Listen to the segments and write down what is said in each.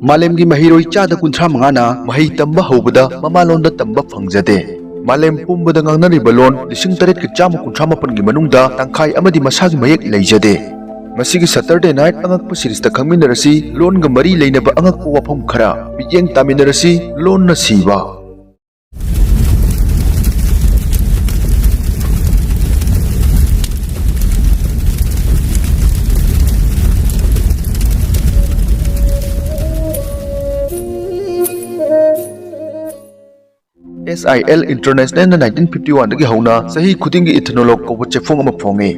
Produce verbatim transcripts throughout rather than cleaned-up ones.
ꯃꯥꯂꯦꯝꯒꯤ ꯃꯍꯩꯔꯣꯏ ꯆꯥꯗ ꯀꯨꯟꯊ꯭ꯔꯥ ꯃꯉꯥꯅ ꯃꯍꯩ ꯇꯝꯕ ꯍꯧꯕꯗ ꯃꯃꯥꯂꯣꯟꯗ ꯇꯝꯕ ꯐꯪꯖꯗꯦ꯫ ꯃꯥꯂꯦꯝ ꯄꯨꯝꯕꯗ ꯉꯥꯡꯅꯔꯤꯕ ꯂꯣꯟ ꯂꯤꯁꯤꯡ ꯇꯔꯦꯠꯀ ꯆꯥꯝꯃ ꯀꯨꯟꯊ꯭ꯔꯥ ꯃꯥꯄꯟꯒꯤ ꯃꯅꯨꯡꯗ ꯇꯪꯈꯥꯏ ꯑꯃꯗꯤ ꯃꯁꯥꯒꯤ ꯃꯌꯦꯛ ꯂꯩꯖꯗꯦ꯫ ꯉꯁꯤꯒꯤ Saturday Night ꯑꯉꯛꯄ series ꯇ ꯈꯪꯃꯤꯟꯅꯔꯁꯤ, ꯂꯣꯟꯒ ꯃꯔꯤ ꯂꯩꯅꯕ ꯑꯉꯛꯄ ꯋꯥꯐꯝ ꯈꯔ꯫ ꯃꯤꯠꯌꯦꯡ ꯇꯥꯃꯤꯟꯅꯔꯁꯤ, ꯂꯣꯟꯅ ꯁꯤꯕ꯫ S I L International ꯅ nineteen fifty one ꯗꯒꯤ ꯍꯧꯅ ꯆꯍꯤ ꯈꯨꯗꯤꯡꯒꯤ Ethnologue ꯀꯧꯕ ꯆꯦꯐꯣꯡ ꯑꯃ ꯐꯣꯡꯉꯤ꯫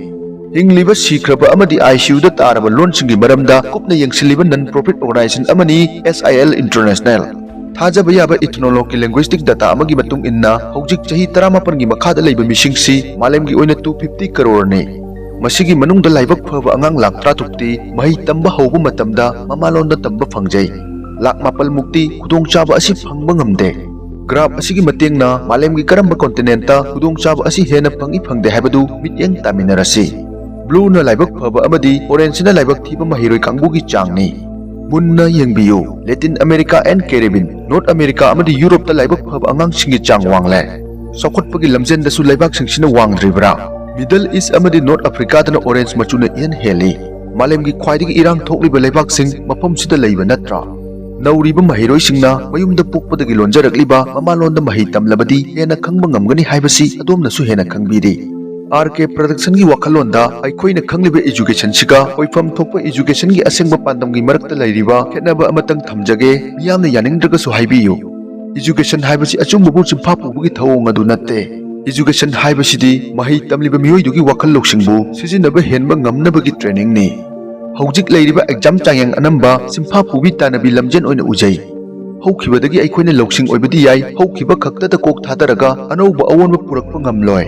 ꯍꯤꯡꯂꯤꯕ, ꯁꯤꯈ꯭ꯔꯕ ꯑꯃꯗꯤ I C U ꯗ ꯇꯥꯔꯕ ꯂꯣꯟꯁꯤꯡꯒꯤ ꯃꯔꯝꯗ ꯀꯨꯞꯅ ꯌꯦꯡꯁꯤꯜꯂꯤꯕ non profit organization ꯑꯃꯅꯤ S I L International꯫ ꯊꯥꯖꯕ ꯌꯥꯕ Ethnologue ꯀꯤ linguistic data ꯑꯃꯒꯤ ꯃꯇꯨꯡ ꯏꯟꯅ, ꯍꯧꯖꯤꯛ ꯆꯍꯤ ꯇꯔꯥꯃꯥꯄꯟꯒꯤ ꯃꯈꯥꯗ ꯂꯩꯕ ꯃꯤꯁꯤꯡꯁꯤ ꯃꯥꯂꯦꯝꯒꯤ ꯑꯣꯏꯅ two fifty crore ꯅꯤ꯫ ꯃꯁꯤꯒꯤ ꯃꯅꯨꯡꯗ ꯂꯥꯏꯕꯛ ꯐꯕ ꯑꯉꯥꯡ ꯂꯥꯈ ꯇꯔꯥꯇꯔꯨꯛꯇꯤ ꯃꯍꯩ ꯇꯝꯕ ꯍꯧꯕ ꯃꯇꯝꯗ ꯃꯃꯥꯂꯣꯟꯗ ꯇꯝꯕ ꯐꯪꯖꯩ꯫ ꯂꯥꯈ ꯃꯥꯄꯜ ꯃꯨꯛꯇꯤ ꯈꯨꯗꯣꯡꯆꯥꯕ ꯑꯁꯤ ꯐꯪꯕ ꯉꯝꯗꯦ꯫ Graph ꯑꯁꯤꯒꯤ ꯃꯇꯦꯡꯅ ꯃꯥꯂꯦꯝꯒꯤ ꯀꯔꯝꯕ continent ꯇ ꯈꯨꯗꯣꯡꯆꯥꯕ ꯑꯁꯤ ꯍꯦꯟꯅ ꯐꯪꯏ ꯐꯪꯗꯦ ꯍꯥꯏꯕꯗꯨ ꯃꯤꯠꯌꯦꯡ ꯇꯥꯃꯤꯟꯅꯔꯁꯤ꯫ Blue ꯅ ꯂꯥꯏꯕꯛ ꯐꯕ ꯑꯃꯗꯤ orange ꯅ ꯂꯥꯏꯕꯛ ꯊꯤꯕ ꯃꯍꯩꯔꯣꯏ ꯀꯥꯡꯕꯨꯒꯤ ꯆꯥꯡꯅꯤ꯫ ꯃꯨꯟꯅ ꯌꯦꯡꯕꯤꯌꯨ, Latin America and Caribbean, North America ꯑꯃꯗꯤ Europe ꯇ ꯂꯥꯏꯕꯛ ꯐꯕ ꯑꯉꯥꯡꯁꯤꯡꯒꯤ ꯆꯥꯡ ꯋꯥꯡꯂꯦ꯫ ꯆꯥꯎꯈꯠꯄꯒꯤ ꯂꯝꯖꯦꯟꯗꯁꯨ ꯂꯩꯕꯥꯛꯁꯤꯡꯁꯤꯅ ꯋꯥꯡꯗ꯭ꯔꯤꯕ꯭ꯔꯥ? Middle East ꯑꯃꯗꯤ North Africa ꯗꯅ orange ꯃꯆꯨꯅ ꯏꯍꯦꯟ ꯍꯦꯜꯂꯤ꯫ ꯃꯥꯂꯦꯝꯒꯤ ꯈ꯭ꯋꯥꯏꯗꯒꯤ ꯏꯔꯥꯡ ꯊꯣꯛꯂꯤꯕ ꯂꯩꯕꯥꯛꯁꯤꯡ ꯃꯐꯝꯁꯤꯗ ꯂꯩꯕ ꯅꯠꯇ꯭ꯔꯥ? ꯅꯧꯔꯤꯕ ꯃꯍꯩꯔꯣꯏꯁꯤꯡꯅ ꯃꯌꯨꯝꯗ ꯄꯣꯛꯄꯗꯒꯤ ꯂꯣꯟꯖꯔꯛꯂꯤꯕ ꯃꯃꯥꯂꯣꯟꯗ ꯃꯍꯩ ꯇꯝꯂꯕꯗꯤ ꯍꯦꯟꯅ ꯈꯪꯕ ꯉꯝꯒꯅꯤ ꯍꯥꯏꯕꯁꯤ ꯑꯗꯣꯝꯅꯁꯨ ꯍꯦꯟꯅ ꯈꯪꯕꯤꯔꯤ꯫ R K Production ꯒꯤ ꯋꯥꯈꯜꯂꯣꯟꯗ ꯑꯩꯈꯣꯏꯅ ꯈꯪꯂꯤꯕ education ꯁꯤꯒ ꯑꯣꯏꯐꯝ ꯊꯣꯛꯄ education ꯒꯤ ꯑꯁꯦꯡꯕ ꯄꯥꯟꯗꯝꯒꯤ ꯃꯔꯛꯇ ꯂꯩꯔꯤꯕ ꯈꯦꯠꯅꯕ ꯑꯃꯇꯪ ꯊꯝꯖꯒꯦ, ꯃꯤꯌꯥꯝꯅ ꯌꯥꯅꯤꯡꯗ꯭ꯔꯒꯁꯨ ꯍꯥꯏꯕꯤꯌꯨ꯫ Education ꯍꯥꯏꯕꯁꯤ ꯑꯆꯨꯝꯕꯕꯨ ꯆꯤꯟꯐꯥ ꯄꯨꯕꯒꯤ ꯊꯧꯑꯣꯡ ꯑꯗꯨ ꯅꯠꯇꯦ꯫ Education ꯍꯥꯏꯕꯁꯤꯗꯤ ꯃꯍꯩ ꯇꯝꯂꯤꯕ ꯃꯤꯑꯣꯏꯗꯨꯒꯤ ꯋꯥꯈꯜ ꯂꯧꯁꯤꯡꯕꯨ ꯁꯤꯖꯤꯟꯅꯕ ꯍꯦꯟꯕ ꯉꯝꯅꯕꯒꯤ training ꯅꯤ꯫ ꯍꯧꯖꯤꯛ ꯂꯩꯔꯤꯕ exam ꯆꯥꯡꯌꯦꯡ ꯑꯅꯝꯕ ꯆꯤꯟꯐꯥ ꯄꯨꯕꯤ ꯇꯥꯟꯅꯕꯤ ꯂꯝꯖꯦꯟ ꯑꯣꯏꯅ ꯎꯖꯩ꯫ ꯍꯧꯈꯤꯕꯗꯒꯤ ꯑꯩꯈꯣꯏꯅ ꯂꯧꯁꯤꯡ ꯑꯣꯏꯕꯗꯤ ꯌꯥꯏ, ꯍꯧꯈꯤꯕ ꯈꯛꯇꯗ ꯀꯣꯛ ꯊꯥꯗꯔꯒ ꯑꯅꯧꯕ ꯑꯑꯣꯟꯕ ꯄꯨꯔꯛꯄ ꯉꯝꯂꯣꯏ꯫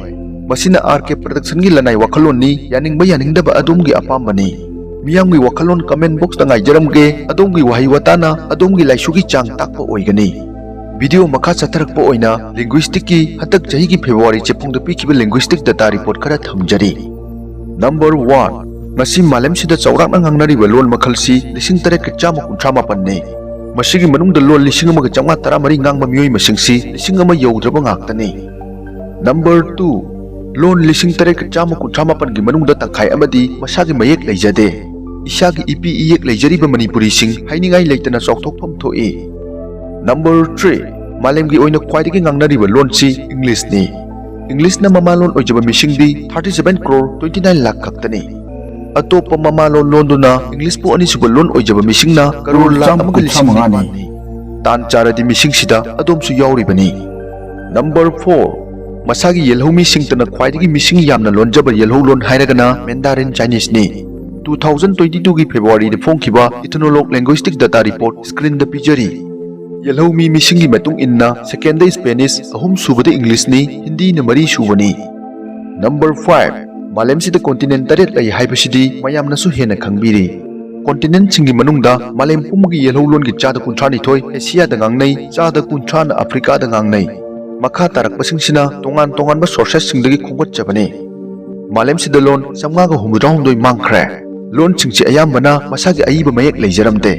ꯃꯁꯤꯅ R K Production ꯒꯤ ꯂꯅꯥꯏ ꯋꯥꯈꯜꯂꯣꯟꯅꯤ, ꯌꯥꯅꯤꯡꯕ ꯌꯥꯅꯤꯡꯗꯕ ꯑꯗꯣꯝꯒꯤ ꯑꯄꯥꯝꯕꯅꯤ꯫ ꯃꯤꯌꯥꯝꯒꯤ ꯋꯥꯈꯜꯂꯣꯟ comment box ꯇ ꯉꯥꯏꯖꯔꯝꯒꯦ, ꯑꯗꯣꯝꯒꯤ ꯋꯥꯍꯩ ꯋꯥꯇꯥꯅ ꯑꯗꯣꯝꯒꯤ ꯂꯥꯏꯁꯨꯒꯤ ꯆꯥꯡ ꯇꯥꯛꯄ ꯑꯣꯏꯒꯅꯤ꯫ Video ꯃꯈꯥ ꯆꯠꯊꯔꯛꯄ ꯑꯣꯏꯅ linguistic ꯀꯤ ꯍꯟꯗꯛ ꯆꯍꯤꯒꯤ February ꯆꯦꯐꯣꯡꯗ ꯄꯤꯈꯤꯕ linguistic data report ꯈꯔ ꯊꯝꯖꯔꯤ꯫ Number one, ꯉꯁꯤ ꯃꯥꯂꯦꯝꯁꯤꯗ ꯆꯥꯎꯔꯥꯛꯅ ꯉꯥꯡꯅꯔꯤꯕ ꯂꯣꯟ ꯃꯈꯜꯁꯤ ꯂꯤꯁꯤꯡ ꯇꯔꯦꯠꯀ ꯆꯥꯝꯃ ꯀꯨꯟꯊ꯭ꯔꯥ ꯃꯥꯄꯟꯅꯤ꯫ ꯃꯁꯤꯒꯤ ꯃꯅꯨꯡꯗ ꯂꯣꯟ ꯂꯤꯁꯤꯡ ꯑꯃꯒ ꯆꯥꯝꯃꯉꯥ ꯇꯔꯥꯃꯔꯤ ꯉꯥꯡꯕ ꯃꯤꯑꯣꯏ ꯃꯁꯤꯡꯁꯤ ꯂꯤꯁꯤꯡ ꯑꯃ ꯌꯧꯗ꯭ꯔꯕ ꯉꯥꯛꯇꯅꯤ꯫ ꯅꯝꯕꯔ ꯇꯨ, ꯂꯣꯟ ꯂꯤꯁꯤꯡ ꯇꯔꯦꯠꯀ ꯆꯥꯝꯃ ꯀꯨꯟꯊ꯭ꯔꯥ ꯃꯥꯄꯟꯒꯤ ꯃꯅꯨꯡꯗ ꯇꯪꯈꯥꯏ ꯑꯃꯗꯤ ꯃꯁꯥꯒꯤ ꯃꯌꯦꯛ ꯂꯩꯖꯗꯦ꯫ ꯏꯁꯥꯒꯤ ꯏꯄꯤ ꯏꯌꯦꯛ ꯂꯩꯖꯔꯤꯕ ꯃꯅꯤꯄꯨꯔꯤꯁꯤꯡ ꯍꯥꯏꯅꯤꯡꯉꯥꯏ ꯂꯩꯇꯅ ꯆꯥꯎꯊꯣꯛꯐꯝ ꯊꯣꯛꯏ꯫ ꯅꯝꯕꯔ ꯊ꯭ꯔꯤ, ꯃꯥꯂꯦꯝꯒꯤ ꯑꯣꯏꯅ ꯈ꯭ꯋꯥꯏꯗꯒꯤ ꯉꯥꯡꯅꯔꯤꯕ ꯂꯣꯟꯁꯤ ꯏꯪꯂꯤꯁꯅꯤ꯫ ꯏꯪꯂꯤꯁꯅ ꯃꯃꯥꯂꯣꯟ ꯑꯣꯏꯖꯕ ꯃꯤꯁꯤꯡꯗꯤ thirty seven crore twenty nine lakh ꯈꯛꯇꯅꯤ꯫ ꯑꯇꯣꯞꯄ ꯃꯃꯥꯂꯣꯟ ꯂꯣꯟꯗꯨꯅ ꯏꯪꯂꯤꯁꯄꯨ ꯑꯅꯤꯁꯨꯕ ꯂꯣꯟ ꯑꯣꯏꯖꯕ ꯃꯤꯁꯤꯡꯅ ꯀꯔꯣꯔ ꯂꯥꯈ ꯑꯃꯒ ꯂꯤꯁꯤꯡ ꯅꯤꯄꯥꯟꯅꯤ꯫ ꯇꯥꯟ ꯆꯥꯔꯗꯤ ꯃꯤꯁꯤꯡꯁꯤꯗ ꯑꯗꯣꯝꯁꯨ ꯌꯥꯎꯔꯤꯕꯅꯤ꯫ ꯅꯝꯕꯔ ꯐꯣꯔ, ꯃꯁꯥꯒꯤ ꯌꯦꯜꯍꯧꯃꯤꯁꯤꯡꯇꯅ ꯈ꯭ꯋꯥꯏꯗꯒꯤ ꯃꯤꯁꯤꯡ ꯌꯥꯝꯅ ꯂꯣꯟꯖꯕ ꯌꯦꯜꯍꯧ ꯂꯣꯟ ꯍꯥꯏꯔꯒꯅ ꯃꯦꯟꯗꯥꯔꯤꯟ ꯆꯥꯏꯅꯤꯁꯅꯤ꯫ Two thousand twenty twoꯒꯤ ꯐꯦꯕ꯭ꯔꯨꯋꯥꯔꯤꯗ ꯐꯣꯡꯈꯤꯕ Ethnologue Linguistic Data Report screenꯗ ꯄꯤꯖꯔꯤ꯫ ꯌꯦꯜꯍꯧꯃꯤ ꯃꯤꯁꯤꯡꯒꯤ ꯃꯇꯨꯡ ꯏꯟꯅ secondꯗ Spanish, ꯑꯍꯨꯝꯁꯨꯕꯗ Englishꯅꯤ, ꯍꯤꯟꯗꯤꯅ ꯃꯔꯤ ꯁꯨꯕꯅꯤ꯫ ꯅꯝꯕꯔ ꯐꯥꯏꯚ, ꯃꯥꯂꯦꯝꯁꯤꯗ continent ꯇꯔꯦꯠ ꯂꯩ ꯍꯥꯏꯕꯁꯤꯗꯤ ꯃꯌꯥꯝꯅꯁꯨ ꯍꯦꯟꯅ ꯈꯪꯕꯤꯔꯤ꯫ Continentꯁꯤꯡꯒꯤ ꯃꯅꯨꯡꯗ ꯃꯥꯂꯦꯝ ꯄꯨꯝꯕꯒꯤ ꯌꯦꯜꯍꯧ ꯂꯣꯟꯒꯤ ꯆꯥꯗ ꯀꯨꯟꯊ꯭ꯔꯥ ꯅꯤꯊꯣꯏ ꯑꯦꯁꯤꯌꯥꯗ ꯉꯥꯡꯅꯩ, ꯆꯥꯗ ꯀꯨꯟꯊ꯭ꯔꯥꯅ ꯑꯐ꯭ꯔꯤꯀꯥꯗ ꯉꯥꯡꯅꯩ꯫ ꯃꯈꯥ ꯇꯥꯔꯛꯄꯁꯤꯡꯁꯤꯅ ꯇꯣꯉꯥꯟ ꯇꯣꯉꯥꯟꯕ sourcesꯁꯤꯡꯗꯒꯤ ꯈꯣꯝꯒꯠꯆꯕꯅꯤ꯫ ꯃꯥꯂꯦꯝꯁꯤꯗ ꯂꯣꯟ ꯆꯥꯝꯃꯉꯥꯒ ꯍꯨꯝꯐꯨꯇꯔꯥꯍꯨꯝꯗꯣꯏ ꯃꯥꯡꯈ꯭ꯔꯦ꯫ ꯂꯣꯟꯁꯤꯡꯁꯤ ꯑꯌꯥꯝꯕꯅ ꯃꯁꯥꯒꯤ ꯑꯏꯕ ꯃꯌꯦꯛ ꯂꯩꯖꯔꯝꯗꯦ꯫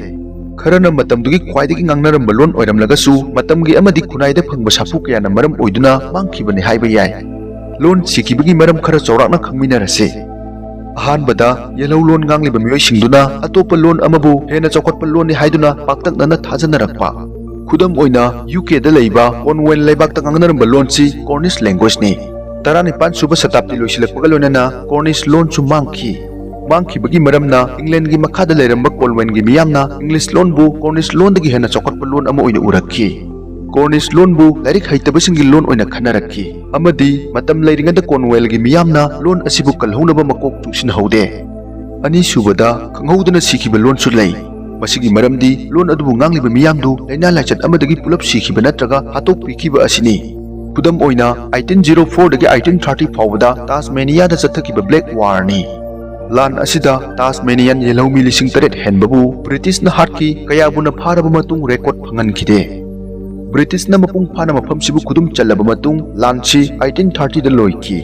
ꯈꯔꯅ ꯃꯇꯝꯗꯨꯒꯤ ꯈ꯭ꯋꯥꯏꯗꯒꯤ ꯉꯥꯡꯅꯔꯝꯕ ꯂꯣꯟ ꯑꯣꯏꯔꯝꯂꯒꯁꯨ, ꯃꯇꯝꯒꯤ ꯑꯃꯗꯤ ꯈꯨꯟꯅꯥꯏꯗ ꯐꯪꯕ ꯁꯥꯐꯨ ꯀꯌꯥꯅ ꯃꯔꯝ ꯑꯣꯏꯗꯨꯅ ꯃꯥꯡꯈꯤꯕꯅꯤ ꯍꯥꯏꯕ ꯌꯥꯏ꯫ ꯂꯣꯟ ꯁꯤꯈꯤꯕꯒꯤ ꯃꯔꯝ ꯈꯔ ꯆꯥꯎꯔꯥꯛꯅ ꯈꯪꯃꯤꯟꯅꯔꯁꯤ꯫ ꯑꯍꯥꯟꯕꯗ, ꯌꯦꯜꯍꯧ ꯂꯣꯟ ꯉꯥꯡꯂꯤꯕ ꯃꯤꯑꯣꯏꯁꯤꯡꯗꯨꯅ ꯑꯇꯣꯞꯄ ꯂꯣꯟ ꯑꯃꯕꯨ ꯍꯦꯟꯅ ꯆꯥꯎꯈꯠꯄ ꯂꯣꯟꯅꯤ ꯍꯥꯏꯗꯨꯅ ꯄꯥꯛꯇꯛꯅꯅ ꯊꯥꯖꯅꯔꯛꯄ꯫ ꯈꯨꯗꯝ ꯑꯣꯏꯅ, UKꯗ ꯂꯩꯕ Cornwall ꯂꯩꯕꯥꯛꯇ ꯉꯥꯡꯅꯔꯝꯕ ꯂꯣꯟꯁꯤ Cornish languageꯅꯤ꯫ ꯇꯔꯥꯅꯤꯄꯥꯟ ꯁꯨꯕ ꯁꯇꯥꯕꯗꯤ ꯂꯣꯏꯁꯤꯜꯂꯛꯄꯒ ꯂꯣꯏꯅꯅ Cornish ꯂꯣꯟꯁꯨ ꯃꯥꯡꯈꯤ꯫ ꯃꯥꯡꯈꯤꯕꯒꯤ ꯃꯔꯝꯅ Englandꯒꯤ ꯃꯈꯥꯗ ꯂꯩꯔꯝꯕ Cornwallꯒꯤ ꯃꯤꯌꯥꯝꯅ English ꯂꯣꯟꯕꯨ Cornish ꯂꯣꯟꯗꯒꯤ ꯍꯦꯟꯅ ꯆꯥꯎꯈꯠꯄ ꯂꯣꯟ ꯑꯃ ꯑꯣꯏꯅ ꯎꯔꯛꯈꯤ꯫ Cornish ꯂꯣꯟꯕꯨ ꯂꯥꯏꯔꯤꯛ ꯍꯩꯇꯕꯁꯤꯡꯒꯤ ꯂꯣꯟ ꯑꯣꯏꯅ ꯈꯟꯅꯔꯛꯈꯤ, ꯑꯃꯗꯤ ꯃꯇꯝ ꯂꯩꯔꯤꯉꯩꯗ Cornwallꯒꯤ ꯃꯤꯌꯥꯝꯅ ꯂꯣꯟ ꯑꯁꯤꯕꯨ ꯀꯜꯍꯧꯅꯕ ꯃꯀꯣꯛ ꯆꯨꯡꯁꯤꯟꯍꯧꯗꯦ꯫ ꯑꯅꯤꯁꯨꯕꯗ, ꯈꯪꯍꯧꯗꯅ ꯁꯤꯈꯤꯕ ꯂꯣꯟꯁꯨ ꯂꯩ꯫ ꯃꯁꯤꯒꯤ ꯃꯔꯝꯗꯤ ꯂꯣꯟ ꯑꯗꯨꯕꯨ ꯉꯥꯡꯂꯤꯕ ꯃꯤꯌꯥꯝꯗꯨ ꯂꯥꯏꯅꯥ ꯂꯥꯏꯆꯠ ꯑꯃꯗꯒꯤ ꯄꯨꯂꯞ ꯁꯤꯈꯤꯕ ꯅꯠꯇ꯭ꯔꯒ ꯍꯥꯠꯇꯣꯛꯄꯤꯈꯤꯕ ꯑꯁꯤꯅꯤ꯫ ꯈꯨꯗꯝ ꯑꯣꯏꯅ, eighteen zero fourꯗꯒꯤ eighteen thirty ꯐꯥꯎꯕꯗ Tasmaniaꯗ ꯆꯠꯊꯈꯤꯕ Black Warꯅꯤ꯫ ꯂꯥꯟ ꯑꯁꯤꯗ Tasmanian ꯌꯦꯜꯍꯧꯃꯤ ꯂꯤꯁꯤꯡ ꯇꯔꯦꯠ ꯍꯦꯟꯕꯕꯨ Britishꯅ ꯍꯥꯠꯈꯤ, ꯀꯌꯥꯕꯨꯅ ꯐꯥꯔꯕ ꯃꯇꯨꯡ record ꯐꯪꯍꯟꯈꯤꯗꯦ꯫ Britishꯅ ꯃꯄꯨꯡ ꯐꯥꯅ ꯃꯐꯝꯁꯤꯕꯨ ꯈꯨꯗꯨꯝ ꯆꯜꯂꯕ ꯃꯇꯨꯡ, ꯂꯥꯟꯁꯤ eighteen thirtyꯗ ꯂꯣꯏꯈꯤ꯫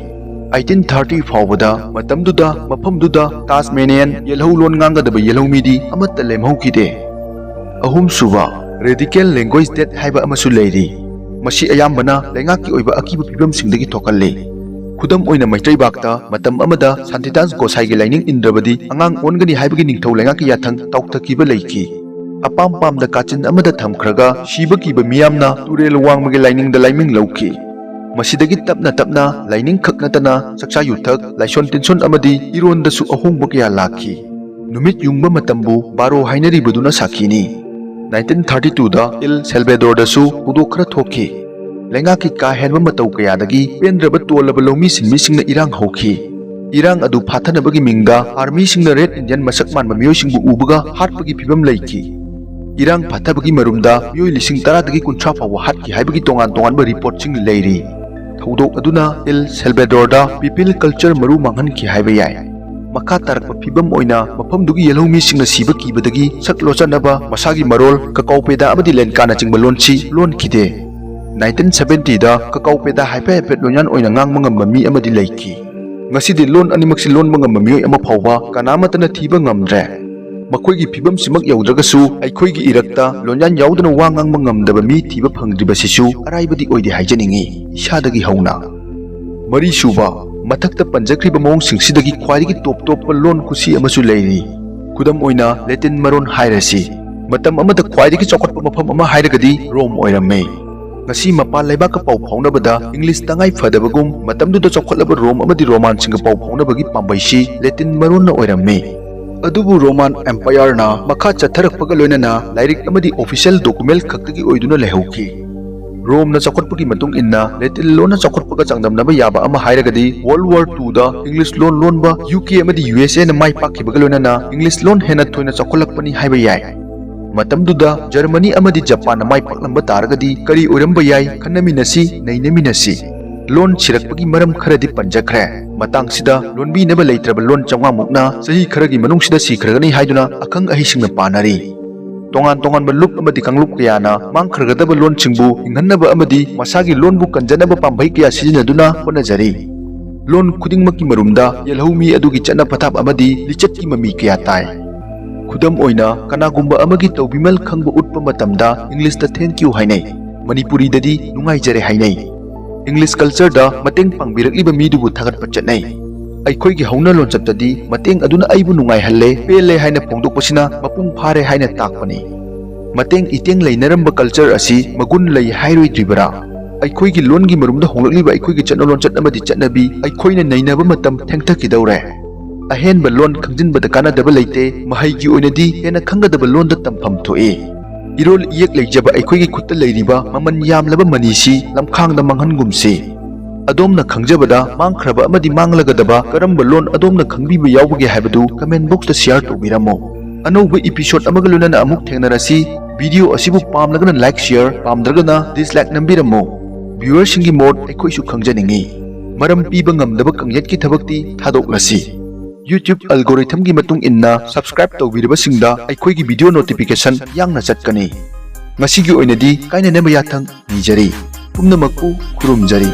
Eighteen thirty ꯐꯥꯎꯕꯗ ꯃꯇꯝꯗꯨꯗ ꯃꯐꯝꯗꯨꯗ Tasmanian ꯌꯦꯜꯍꯧ ꯂꯣꯟ ꯉꯥꯡꯒꯗꯕ ꯌꯦꯜꯍꯧꯃꯤꯗꯤ ꯑꯃꯠꯇ ꯂꯦꯝꯍꯧꯈꯤꯗꯦ꯫ ꯑꯍꯨꯝꯁꯨꯕ, radical language death ꯍꯥꯏꯕ ꯑꯃꯁꯨ ꯂꯩꯔꯤ꯫ ꯃꯁꯤ ꯑꯌꯥꯝꯕꯅ ꯂꯩꯉꯥꯛꯀꯤ ꯑꯣꯏꯕ ꯑꯀꯤꯕ ꯐꯤꯕꯝꯁꯤꯡꯗꯒꯤ ꯊꯣꯛꯍꯜꯂꯤ꯫ ꯈꯨꯗꯝ ꯑꯣꯏꯅ ꯃꯩꯇꯩꯕꯥꯛꯇ ꯃꯇꯝ ꯑꯃꯗ ꯁꯥꯟꯇꯤꯗꯥꯁ ꯒꯣꯁꯥꯏꯒꯤ ꯂꯥꯏꯅꯤꯡ ꯏꯟꯗ꯭ꯔꯕꯗꯤ ꯑꯉꯥꯡ ꯑꯣꯟꯒꯅꯤ ꯍꯥꯏꯕꯒꯤ ꯅꯤꯡꯊꯧ ꯂꯩꯉꯥꯛꯀꯤ ꯌꯥꯊꯪ ꯇꯥꯎꯊꯈꯤꯕ ꯂꯩꯈꯤ꯫ ꯑꯄꯥꯝ ꯄꯥꯝꯗ ꯀꯥꯆꯤꯟ ꯑꯃꯗ ꯊꯝꯈ꯭ꯔꯒ ꯁꯤꯕ ꯀꯤꯕ ꯃꯤꯌꯥꯝꯅ ꯇꯨꯔꯦꯜ ꯋꯥꯡꯃꯒꯤ ꯂꯥꯏꯅꯤꯡꯗ ꯂꯥꯏꯃꯤꯡ ꯂꯧꯈꯤ꯫ ꯃꯁꯤꯗꯒꯤ ꯇꯞꯅ ꯇꯞꯅ ꯂꯥꯏꯅꯤꯡ ꯈꯛ ꯅꯠꯇꯅ ꯆꯥꯛꯆꯥ ꯌꯨꯊꯛ, ꯂꯥꯏꯁꯣꯟ ꯇꯤꯟꯁꯣꯟ ꯑꯃꯗꯤ ꯏꯔꯣꯟꯗꯁꯨ ꯑꯍꯣꯡꯕ ꯀꯌꯥ ꯂꯥꯛꯈꯤ꯫ ꯅꯨꯃꯤꯠ ꯌꯨꯡꯕ ꯃꯇꯝꯕꯨ ꯕꯥꯔꯣ ꯍꯥꯏꯅꯔꯤꯕꯗꯨꯅ ꯁꯥꯈꯤꯅꯤ꯫ ꯅꯥꯏꯟꯇꯤꯟ ꯊꯥꯔꯇꯤ ꯇꯨꯗ ꯏꯜ ꯁꯦꯜꯕꯦꯗꯣꯔꯗꯁꯨ ꯊꯧꯗꯣꯛ ꯈꯔ ꯊꯣꯛꯈꯤ꯫ ꯂꯩꯉꯥꯛꯀꯤ ꯀꯥ ꯍꯦꯟꯕ ꯃꯇꯧ ꯀꯌꯥꯗꯒꯤ ꯄꯦꯟꯗ꯭ꯔꯕ ꯇꯣꯜꯂꯕ ꯂꯧꯃꯤ ꯁꯤꯟꯃꯤꯁꯤꯡꯅ ꯏꯔꯥꯡ ꯍꯧꯈꯤ꯫ ꯏꯔꯥꯡ ꯑꯗꯨ ꯐꯥꯊꯅꯕꯒꯤ ꯃꯤꯡꯗ ꯑꯥꯔꯃꯤꯁꯤꯡꯅ ꯔꯦꯗ ꯏꯟꯗꯤꯌꯟ ꯃꯁꯛ ꯃꯥꯟꯕ ꯃꯤꯑꯣꯏꯁꯤꯡꯕꯨ ꯎꯕꯒ ꯍꯥꯠꯄꯒꯤ ꯐꯤꯕꯝ ꯂꯩꯈꯤ꯫ ꯏꯔꯥꯡ ꯐꯥꯊꯕꯒꯤ ꯃꯔꯨꯝꯗ ꯃꯤꯑꯣꯏ ꯂꯤꯁꯤꯡ ꯇꯔꯥꯗꯒꯤ ꯀꯨꯟꯊ꯭ꯔꯥ ꯐꯥꯎꯕ ꯍꯥꯠꯈꯤ ꯍꯥꯏꯕꯒꯤ ꯇꯣꯉꯥꯟ ꯇꯣꯉꯥꯟꯕ ꯔꯤꯄꯣꯔꯠꯁꯤꯡ ꯂꯩꯔꯤ꯫ ꯊꯧꯗꯣꯛ ꯑꯗꯨꯅ ꯏꯜ ꯁꯦꯜꯕꯦꯗꯣꯔꯗ ꯄꯤꯄꯤꯜ ꯀꯜꯆꯔ ꯃꯔꯨ ꯃꯥꯡꯍꯟꯈꯤ ꯍꯥꯏꯕ ꯌꯥꯏ꯫ ꯃꯈꯥ ꯇꯥꯔꯛꯄ ꯐꯤꯕꯝ ꯑꯣꯏꯅ ꯃꯐꯝꯗꯨꯒꯤ ꯌꯦꯜꯍꯧꯃꯤꯁꯤꯡꯅ ꯁꯤꯕ ꯀꯤꯕꯗꯒꯤ ꯁꯛ ꯂꯣꯠꯆꯅꯕ ꯃꯁꯥꯒꯤ ꯃꯔꯣꯜ ꯀꯀꯥꯎꯄꯦꯗꯥ ꯑꯃꯗꯤ ꯂꯦꯟꯀꯥꯅꯆꯤꯡꯕ ꯂꯣꯟꯁꯤ ꯂꯣꯟꯈꯤꯗꯦ꯫ ꯅꯥꯏꯟꯇꯤꯟ ꯁꯕꯦꯟꯇꯤꯗ ꯀꯀꯥꯎꯄꯦꯗꯥ ꯍꯥꯏꯐꯦꯠ ꯍꯥꯏꯐꯦꯠ ꯂꯣꯟꯌꯥꯟ ꯑꯣꯏꯅ ꯉꯥꯡꯕ ꯉꯝꯕ ꯃꯤ ꯑꯃꯗꯤ ꯂꯩꯈꯤ꯫ ꯉꯁꯤꯗꯤ ꯂꯣꯟ ꯑꯅꯤꯃꯛꯁꯤ ꯂꯣꯟꯕ ꯉꯝꯕ ꯃꯤꯑꯣꯏ ꯑꯃ ꯐꯥꯎꯕ ꯀꯅꯥꯃꯠꯇꯅ ꯊꯤꯕ ꯉꯝꯗ꯭ꯔꯦ꯫ ꯃꯈꯣꯏꯒꯤ ꯐꯤꯕꯝꯁꯤꯃꯛ ꯌꯧꯗ꯭ꯔꯒꯁꯨ ꯑꯩꯈꯣꯏꯒꯤ ꯏꯔꯛꯇ ꯂꯣꯟꯌꯥꯟ ꯌꯥꯎꯗꯅ ꯋꯥ ꯉꯥꯡꯕ ꯉꯝꯗꯕ ꯃꯤ ꯊꯤꯕ ꯐꯪꯗ꯭ꯔꯤꯕꯁꯤꯁꯨ ꯑꯔꯥꯏꯕꯗꯤ ꯑꯣꯏꯗꯦ ꯍꯥꯏꯖꯅꯤꯡꯏ, ꯏꯁꯥꯗꯒꯤ ꯍꯧꯅ꯫ ꯃꯔꯤꯁꯨꯕ, ꯃꯊꯛꯇ ꯄꯟꯖꯈ꯭ꯔꯤꯕ ꯃꯑꯣꯡꯁꯤꯡꯁꯤꯗꯒꯤ ꯈ꯭ꯋꯥꯏꯗꯒꯤ ꯇꯣꯞ ꯇꯣꯞꯄ ꯂꯣꯟ ꯈꯨꯁꯤ ꯑꯃꯁꯨ ꯂꯩꯔꯤ꯫ ꯈꯨꯗꯝ ꯑꯣꯏꯅ ꯂꯦꯇꯤꯟ ꯃꯔꯣꯟ ꯍꯥꯏꯔꯁꯤ꯫ ꯃꯇꯝ ꯑꯃꯗ ꯈ꯭ꯋꯥꯏꯗꯒꯤ ꯆꯥꯎꯈꯠꯄ ꯃꯐꯝ ꯑꯃ ꯍꯥꯏꯔꯒꯗꯤ ꯔꯣꯝ ꯑꯣꯏꯔꯝꯃꯤ꯫ ꯉꯁꯤ ꯃꯄꯥꯟ ꯂꯩꯕꯥꯛꯀ ꯄꯥꯎ ꯐꯥꯎꯅꯕꯗ ꯏꯪꯂꯤꯁ ꯇꯉꯥꯏ ꯐꯗꯕꯒꯨꯝ, ꯃꯇꯝꯗꯨꯗ ꯆꯥꯎꯈꯠꯂꯕ ꯔꯣꯝ ꯑꯃꯗꯤ ꯔꯣꯃꯥꯟꯁꯤꯡꯒ ꯄꯥꯎ ꯐꯥꯎꯅꯕꯒꯤ ꯄꯥꯝꯕꯩꯁꯤ ꯂꯦꯇꯤꯟ ꯃꯔꯣꯟꯅ ꯑꯣꯏꯔꯝꯃꯤ꯫ ꯑꯗꯨꯕꯨ ꯔꯣꯃꯥꯟ ꯑꯦꯝꯄꯥꯌꯔꯅ ꯃꯈꯥ ꯆꯠꯊꯔꯛꯄꯒ ꯂꯣꯏꯅꯅ ꯂꯥꯏꯔꯤꯛ ꯑꯃꯗꯤ ꯑꯣꯐꯤꯁꯤꯌꯦꯜ ꯗꯣꯀꯨꯃꯦꯟ ꯈꯛꯇꯒꯤ ꯑꯣꯏꯗꯨꯅ ꯂꯩꯍꯧꯈꯤ꯫ ꯔꯣꯝꯅ ꯆꯥꯎꯈꯠꯄꯒꯤ ꯃꯇꯨꯡ ꯏꯟꯅ ꯂꯦꯇꯤꯟ ꯂꯣꯟꯅ ꯆꯥꯎꯈꯠꯄꯒ ꯆꯥꯡꯗꯝꯅꯕ ꯌꯥꯕ ꯑꯃ ꯍꯥꯏꯔꯒꯗꯤ ꯋꯥꯔꯜꯗ ꯋꯥꯔ ꯇꯨꯗ ꯏꯪꯂꯤꯁ ꯂꯣꯟ ꯂꯣꯟꯕ ꯌꯨ ꯀꯦ ꯑꯃꯗꯤ ꯌꯨ ꯑꯦꯁ ꯑꯦꯅ ꯃꯥꯏ ꯄꯥꯛꯈꯤꯕꯒ ꯂꯣꯏꯅꯅ ꯏꯪꯂꯤꯁ ꯂꯣꯟ ꯍꯦꯟꯅ ꯊꯣꯏꯅ ꯆꯥꯎꯈꯠꯂꯛꯄꯅꯤ ꯍꯥꯏꯕ ꯌꯥꯏ꯫ ꯃꯇꯝꯗꯨꯗ ꯖꯔꯃꯅꯤ ꯑꯃꯗꯤ ꯖꯄꯥꯟꯅ ꯃꯥꯏ ꯄꯥꯛꯂꯝꯕ ꯇꯥꯔꯒꯗꯤ ꯀꯔꯤ ꯑꯣꯏꯔꯝꯕ ꯌꯥꯏ ꯈꯟꯅꯃꯤꯟꯅꯁꯤ, ꯅꯩꯅꯃꯤꯟꯅꯁꯤ꯫ ꯂꯣꯟ ꯁꯤꯔꯛꯄꯒꯤ ꯃꯔꯝ ꯈꯔꯗꯤ ꯄꯟꯖꯈ꯭ꯔꯦ꯫ ꯃꯇꯥꯡꯁꯤꯗ ꯂꯣꯟꯕꯤꯅꯕ ꯂꯩꯇ꯭ꯔꯕ ꯂꯣꯟ ꯆꯥꯝꯃꯉꯥ ꯃꯨꯛꯅ ꯆꯍꯤ ꯈꯔꯒꯤ ꯃꯅꯨꯡꯁꯤꯗ ꯁꯤꯈ꯭ꯔꯒꯅꯤ ꯍꯥꯏꯗꯨꯅ ꯑꯈꯪ ꯑꯍꯩꯁꯤꯡꯅ ꯄꯥꯅꯔꯤ꯫ ꯇꯣꯉꯥꯟ ꯇꯣꯉꯥꯟꯕ ꯂꯨꯞ ꯑꯃꯗꯤ ꯀꯥꯡꯂꯨꯞ ꯀꯌꯥꯅ ꯃꯥꯡꯈ꯭ꯔꯒꯗꯕ ꯂꯣꯟꯁꯤꯡꯕꯨ ꯍꯤꯡꯍꯟꯅꯕ ꯑꯃꯗꯤ ꯃꯁꯥꯒꯤ ꯂꯣꯟꯕꯨ ꯀꯟꯖꯅꯕ ꯄꯥꯝꯕꯩ ꯀꯌꯥ ꯁꯤꯖꯤꯟꯅꯗꯨꯅ ꯍꯣꯠꯅꯖꯔꯤ꯫ ꯂꯣꯟ ꯈꯨꯗꯤꯡꯃꯛꯀꯤ ꯃꯔꯨꯝꯗ ꯌꯦꯜꯍꯧꯃꯤ ꯑꯗꯨꯒꯤ ꯆꯠꯅ ꯄꯊꯥꯞ ꯑꯃꯗꯤ ꯂꯤꯆꯠꯀꯤ ꯃꯃꯤ ꯀꯌꯥ ꯇꯥꯏ꯫ ꯈꯨꯗꯝ ꯑꯣꯏꯅ, ꯀꯅꯥꯒꯨꯝꯕ ꯑꯃꯒꯤ ꯇꯧꯕꯤꯃꯜ ꯈꯪꯕ ꯎꯠꯄ ꯃꯇꯝꯗ English ꯇ "Thank you" ꯍꯥꯏꯅꯩ꯫ ꯃꯅꯤꯄꯨꯔꯤꯗꯗꯤ "ꯅꯨꯡꯉꯥꯏꯖꯔꯦ" ꯍꯥꯏꯅꯩ꯫ English culture ꯗ ꯃꯇꯦꯡ ꯄꯥꯡꯕꯤꯔꯛꯂꯤꯕ ꯃꯤꯗꯨꯕꯨ ꯊꯥꯒꯠꯄ ꯆꯠꯅꯩ꯫ ꯑꯩꯈꯣꯏꯒꯤ ꯍꯧꯅ ꯂꯣꯟꯆꯠꯇꯗꯤ ꯃꯇꯦꯡ ꯑꯗꯨꯅ ꯑꯩꯕꯨ ꯅꯨꯡꯉꯥꯏꯍꯜꯂꯦ, ꯄꯦꯜꯂꯦ ꯍꯥꯏꯅ ꯐꯣꯡꯗꯣꯛꯄꯁꯤꯅ ꯃꯄꯨꯡ ꯐꯥꯔꯦ ꯍꯥꯏꯅ ꯇꯥꯛꯄꯅꯤ꯫ ꯃꯇꯦꯡ ꯏꯇꯦꯡ ꯂꯩꯅꯔꯝꯕ culture ꯑꯁꯤ ꯃꯒꯨꯟ ꯂꯩ ꯍꯥꯏꯔꯣꯏꯗ꯭ꯔꯤꯕꯔꯥ? ꯑꯩꯈꯣꯏꯒꯤ ꯂꯣꯟꯒꯤ ꯃꯔꯨꯝꯗ ꯍꯣꯡꯂꯛꯂꯤꯕ ꯑꯩꯈꯣꯏꯒꯤ ꯆꯠꯅ ꯂꯣꯟꯆꯠ ꯑꯃꯗꯤ ꯆꯠꯅꯕꯤ ꯑꯩꯈꯣꯏꯅ ꯅꯩꯅꯕ ꯃꯇꯝ ꯊꯦꯡꯊꯈꯤꯗꯧꯔꯦ꯫ ꯑꯍꯦꯟꯕ ꯂꯣꯟ ꯈꯪꯖꯤꯟꯕꯗ ꯀꯥꯟꯅꯗꯕ ꯂꯩꯇꯦ, ꯃꯍꯩꯒꯤ ꯑꯣꯏꯅꯗꯤ ꯍꯦꯟꯅ ꯈꯪꯒꯗꯕ ꯂꯣꯟꯗ ꯇꯝꯐꯝ ꯊꯣꯛꯏ꯫ ꯏꯔꯣꯜ ꯏꯌꯦꯛ ꯂꯩꯖꯕ ꯑꯩꯈꯣꯏꯒꯤ ꯈꯨꯠꯇ ꯂꯩꯔꯤꯕ ꯃꯃꯜ ꯌꯥꯝꯂꯕ ꯃꯅꯤꯁꯤ ꯂꯝꯈꯥꯡꯗ ꯃꯥꯡꯍꯟꯒꯨꯝꯁꯤ꯫ ꯑꯗꯣꯝꯅ ꯈꯪꯖꯕꯗ ꯃꯥꯡꯈ꯭ꯔꯕ ꯑꯃꯗꯤ ꯃꯥꯡꯂꯒꯗꯕ ꯀꯔꯝꯕ ꯂꯣꯟ ꯑꯗꯣꯝꯅ ꯈꯪꯕꯤꯕ ꯌꯥꯎꯕꯒꯦ ꯍꯥꯏꯕꯗꯨ comment box ꯇ share ꯇꯧꯕꯤꯔꯝꯃꯨ꯫ ꯑꯅꯧꯕ episode ꯑꯃꯒ ꯂꯣꯏꯅꯅ ꯑꯃꯨꯛ ꯊꯦꯡꯅꯔꯁꯤ꯫ Video ꯑꯁꯤꯕꯨ ꯄꯥꯝꯂꯒꯅ like, share, ꯄꯥꯝꯗ꯭ꯔꯒꯅ dislike ꯅꯝꯕꯤꯔꯝꯃꯨ꯫ Viewer ꯁꯤꯡꯒꯤ ꯃꯣꯠ ꯑꯩꯈꯣꯏꯁꯨ ꯈꯪꯖꯅꯤꯡꯏ꯫ ꯃꯔꯝ ꯄꯤꯕ ꯉꯝꯗꯕ ꯀꯪꯌꯦꯠꯀꯤ ꯊꯕꯛꯇꯤ ꯊꯥꯗꯣꯛꯂꯁꯤ꯫ YouTube algorithm ꯒꯤ ꯃꯇꯨꯡ ꯏꯟꯅ subscribe ꯇꯧꯕꯤꯔꯕꯁꯤꯡꯗ ꯑꯩꯈꯣꯏꯒꯤ video notification ꯌꯥꯡꯅ ꯆꯠꯀꯅꯤ꯫ ꯉꯁꯤꯒꯤ ꯑꯣꯏꯅꯗꯤ ꯀꯥꯏꯅꯅꯕ ꯌꯥꯊꯪ ꯅꯤꯖꯔꯤ꯫ ꯄꯨꯝꯅꯃꯛꯄꯨ ꯈꯨꯔꯨꯝꯖꯔꯤ꯫